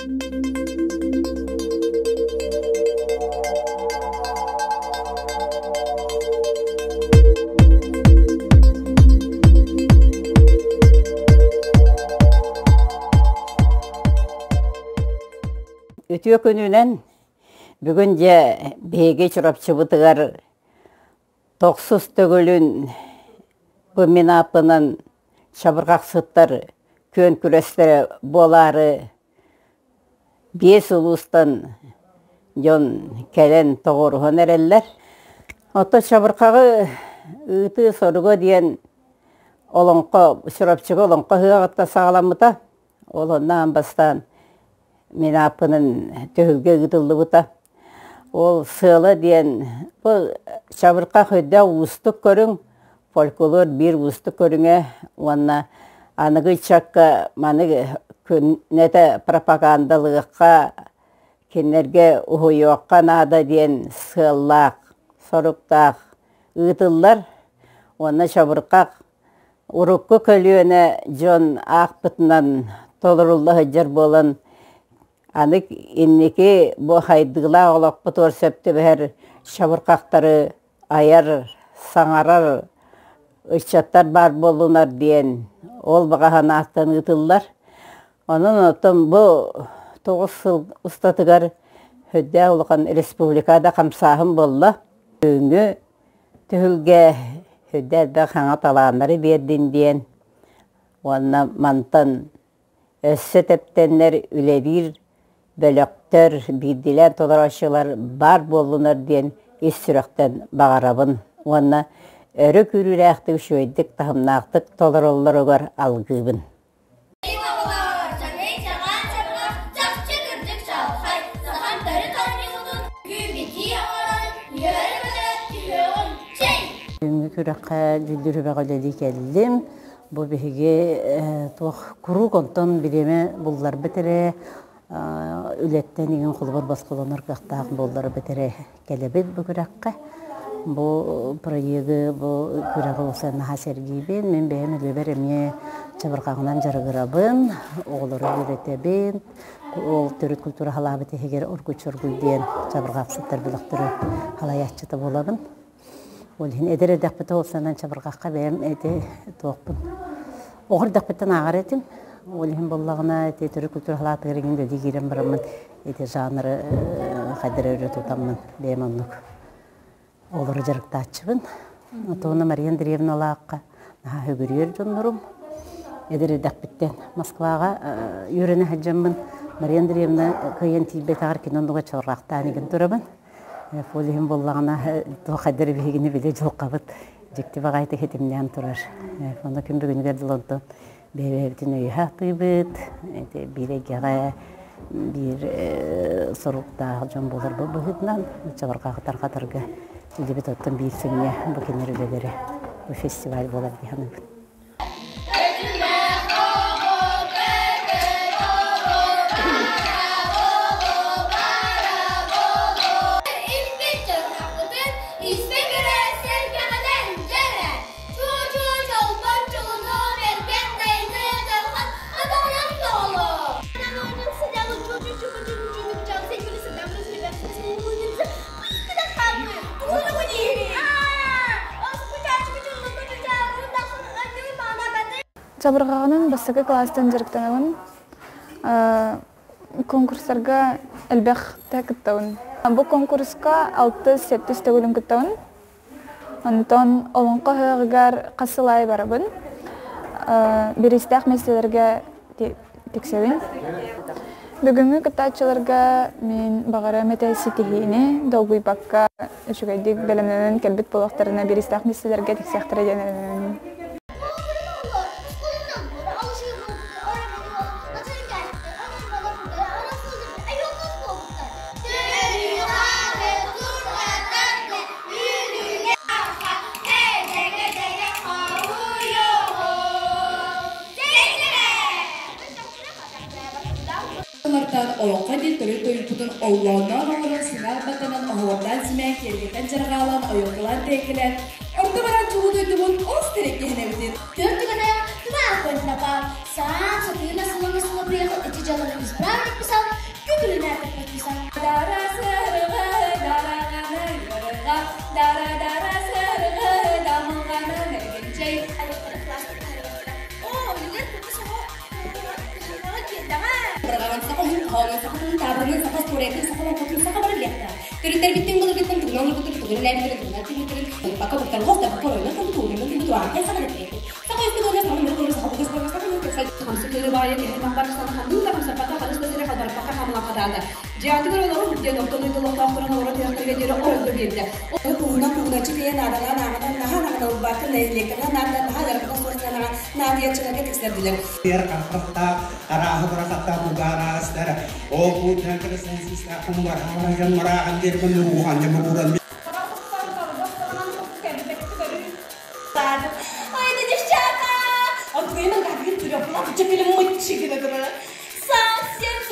Үтүө күнүнэн бүгүн дьэ биһиги Чурапчыбытыгар тохсус төгүлүн бу мин ааппынан чабырҕахсыттар күөн күрэстэрэ буолаары биэс улуустан дьон кэлэн тоҕуоруһан эрэллэр. Оттон чабырҕаҕы ыытыы соруга диэн олоҥхо Чурапчыга олоҥхо ыһыаҕыттан саҕаламмыта. Ол онно аан бастаан мин ааппынан түһүлгэ ыытыллыбыта. Ол сыала диэн бу чабырҕах өйдөөх уустук көрүҥ, фольклор биир уустук көрүҥэ уонна аныгы ыччакка маны күннэтэ пропагандалыахха, кинилэргэ уһуйуохха наада диэн сыаллаах, соруктаах ыытыллар. Уонна чабырҕах урукку көлүөнэ дьон аахпытынан толорулла сылдьар буолан, аны инники бу хайдыылаах олохпутугар сөп түбэһэр чабырҕахтары айар, саҥарар ыччаттар баар буоллунар диэн ол баҕа санааттан ыытыллар. Онон оттон бу 9 сыл устатыгар сүрдээх улахан республикада хамсааһын буолла. Бүгүҥҥү түһүлгэ сүрдээх элбэх саҥа талааннары биэрдин диэн уонна мантан өссө тэптэннэр үлэлиир бөлөхтөр, биирдиилээн толорооччулар баар буоллунар диэн ис сүрэхтэн баҕарабын уонна өрө күүрүүлээхтик, үчүгэйдик, таһымнаахтык толороллоругар алгыыбын. Бүгүҥҥү күрэххэ дьүүллүүр сүбэҕэ үлэлии кэллим. Бу биһиги туох куруук онтон бириэмэ булларбыт эрэ үлэттэн иҥин холобур босхолонор кыахтаах буолларбыт эрэ кэлэбит бу күрэххэ. Бу проегы, бу күрэҕи олус наһаа сэргиибин. Мин бэйэм үлэбэр эмиэ чабырҕаҕынан дьарыгырабын, оҕолору үөрэтэбин. Ол төрүт культура халаабыт иһигэр Оргуй-чоргуй диэн чабырҕаахсыттар бөлөхтөрү халайааччыта буолабын. Ол иһин эдэр эрдэхпитэ ол санаан чабырҕахха бэйэм эти туохпун оҕо эрдэхпиттэн ааҕар этим. Ол иһин буоллаҕына ити төрүт культура халаатыгар иҥин үлэлии киирэн бараммын ити жанры хайдары өрө тутаммын бэйэм оннук олору дьарыктааччыбын. Отуона Мария Андреевналаахха наһаа үгүрүйэр дьоннорум. Эдэр эрдэхпиттэн Москваҕа үөрэнэ сылдьаммын Мария Андреевна кыайан тиийбэтэҕэр кини оннуга чорҕахтаан игин турабын. Ол иһин буоллаҕына туох хайдары биһигини били дьылҕабыт дьикти баҕайытык ситимнээн турар. Онно күн бүгүнүгэр дылы онтон бэйэ-бэйэбитин өйөһө атыыбыт, биир эйгэҕэ биир соруктаах дьон буоларбыт быһыытынан чабырҕаҕы тарҕатарга үлэбит оттон биир сүнньэ бу кинилэр үлэлэрэ бу фестиваль буолар дии саныыбын. Чабырҕаҕынан бастакы кылаастан дьарыктанабын. Конкурстарга элбэхтэ кыттабын. Бу конкурска 6-7 төгүлүн кыттабын. Онтон олоҥхо ыһыаҕыгар хас сыл аайы барабын. Бириистээх миэстэлэргэ тиксэбин. Бүгүҥҥү кыттааччыларга мин баҕарыам этэ ситиһиини, долгуйбакка үчүгэйдик бэлэмнэнэн кэлбит буолуохтарына бириистээх миэстэлэргэ тиксиэхтэрэ диэн эрэнэбин. Мартан олоҥхо диэн төрүт тойукпутун оллоонноон оҥорон сыҥаах баттанан оһуордаан симээн киэргэтэн дьарҕаалаан ойуоккалаан тээккэлээн орто баран чулуу дойдубут олус тэриккиһинэбитин Түөрт түгэнэ два напал. Сам сатыына сылына сыла приехал, эти дела исправник писал. хоһоонун, саха тылын таабырынын, саха историятын, саха олоҥхотун, саха бары билиэхтээх. Төрүттэрбиттэн былыргыттан тугунан олорбуттарын, тугу үлэлээбиттэрин, тугунан тыыммыттарын, бакка быктаргос да бакка оройунан тылбыт, уурунан тылбыт, ураантай саха дэппиэппит. Саха өспүт уонна саха мөрө саха бугас бугас саха Хамсы кыыры баайа киһи махпар санаханныы да хамсаппата ханыс да сири халбарыппакка хамлан хатаата. Дьиэтигэр олорун диэн орто дойду олохтоохторун олоро түһэхтэргэ диэри оройго биэрдэ. Ол кууһунан кууһуначчы тиийэн наадалаан ааҕынан наһаа наҕана ылбакка нэһилиэктэринэн наадалаан наһаа ыарахана суох сыанаҕа наадыйаччыларга тиксэрдилэр. Эр харахтаах, арааһы бырахаттаах бугараастар, ол куутан кырасансистаах кумбархаара дьон марахан диэн мурухан дьамуруран Ой, девчата! Отвоена как Совсем